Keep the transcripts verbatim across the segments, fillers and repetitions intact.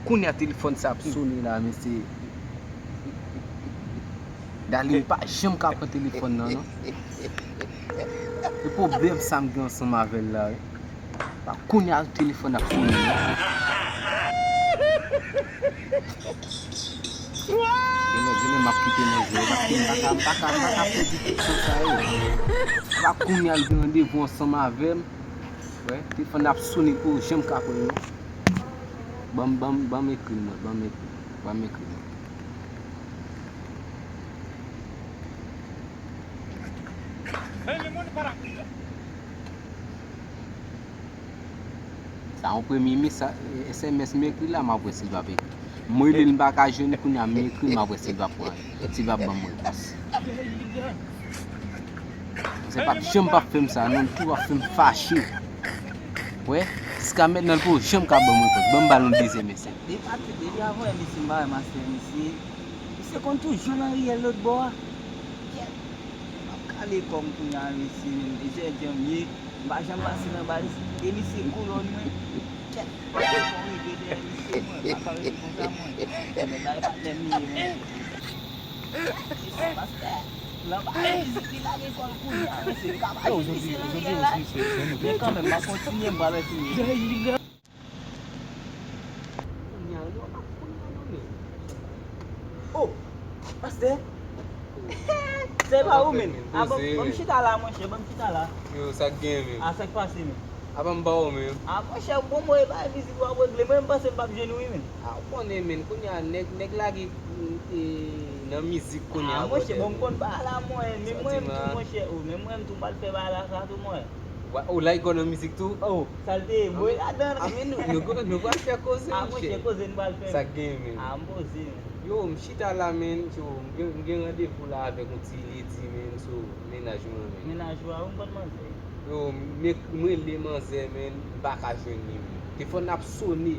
Kounye a telefòn sa ap sone la, mesye. Darline pa janm ka pran telefòn nan, non. E pwoblèm sa m gen ansanm avè l la, wi. Pa kounye a telefòn ap sone, non. Genlè, genlè m ap kite manzè, paske m pa ka, m pa ka, m pa ka pèdi tout tan sa yo. Pa kounye a l gen randevou ansanm avè m. Wè, telefòn ap sone pou yo janm ka pran l, non. Ban m, ban m, ban m ekri l, mwen, ban m ekri l, ban m ekri l, mwen. Sa yon premye mesaj, S M S m ekri la, m ap wè si l p ap ekri. M rele l, m pa ka jwenn li, kounye a m ekri l, m ap wè si l p ap pran, si l p ap ban m repons. Se p ap janm p ap fè m sa, non, li toujou ap fè m fache. Wè, jiska mentnan, li poko janm ka ban m repons. Ban m ba l yon dezyèm esè. Depi, depi avan yè, mesye, m pa wè mastè, mesye. Misye konn toujou nan riyèl lòt bò a. Kèt, m ap kale kò m kounye a, mesye, menm. E jèdjan m ye. M pa janm pase nan bal isit. E misye kolòn mwen. Kèt, fò m rete dèyè misye, mwen. M pa ka rete konsa, mwen. Mwen bay patnè m li ye, mwen. Pastè, nan bagay mizik li lage kò l kounye a, mesye. Li ka pase misye nan riyèl la. Men kanmenm, m ap kontinye, m pral wè si Kounye a, yo, ap kounye a, non, men. Oh, pastè. Se pa ou, men. Ah, ban m chita la, monchè, ban m chita la. Yo, sa k gen, men? Ah, sa k pase, men? Ah, ban m ba ou, men. Ah, monchè, bon, mwen, e pa mizik w ap regle. Mwen, m panse m p ap jwenn ou, wi, men. Ah, ou konnen, men, kounye a, nèg, nèg lage, e, nan mizik kounye a. Ah, monchè, bon, m konn bagay la, mwen. Men mwen, m tou, monchè, oh, men mwen, m tou, m pral fè bagay la, sa tou, mwen. Ou lage kò nan mizik tou? Oh, sa l te ye, mwen ladan. Ah, men nou, nou, nou pral fè koze, monchè. Ah, monchè, koze n pral fè. Sa k gen, men? Ah, m poze, men. Yo, m chita la, men. Yo, m gen, m gen randevou la avèk yon ti lady, men, sou mennaj mwen, men. Mennaj ou a, ou m konn manzè. Yo, m ek-, m rele manzè, men, m pa ka jwenn li, men. Telefòn ap sone.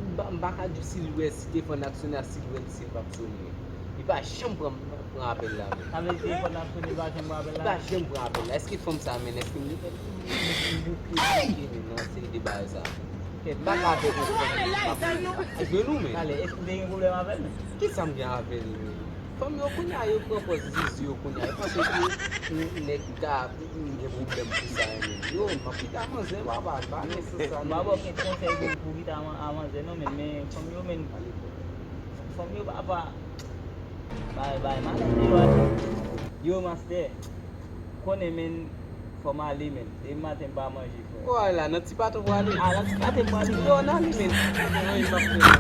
M pa, m pa ka di w si l wè, si telefòn ap sone, a si l wè li, si l p ap sone. Li pa janm pran, pran apèl la, men. Sa vle di telefòn nan ap sone, li pa janm pran apèl la? Li pa janm pran apèl la. Èske fanm sa, men, èske m, èske m bouke, bouke, men, nan seri de bagay sa? M pa ka avèk yon fanm, m pa, m pa jwenn ou, men. Talè, èske w te gen pwoblèm avè l, men? Kisa m gen avè l, men? Fanm yo kounye a, yo pran pòz zizi yo kounye a. Yo panse ke, mm, nèg m ta, mm, gen pwoblèm pou sa, men. Yo, m ap kite a manzè, papa, m pa nan sans sa, non. M pa ba w kèk konsèy pou, pou kite a man-, a manzè, non, men, men fanm yo, men, fanm yo, papa. Bay, bay, malè yo. Yo, mastè. Konnen, men, fò m ale, men. Depi maten m pa manje, frè. Ou ale la, nan ti bato pou ale? Ah, nan ti bato pou ale. Yo, ann ale, men. Anyen m ap fè la.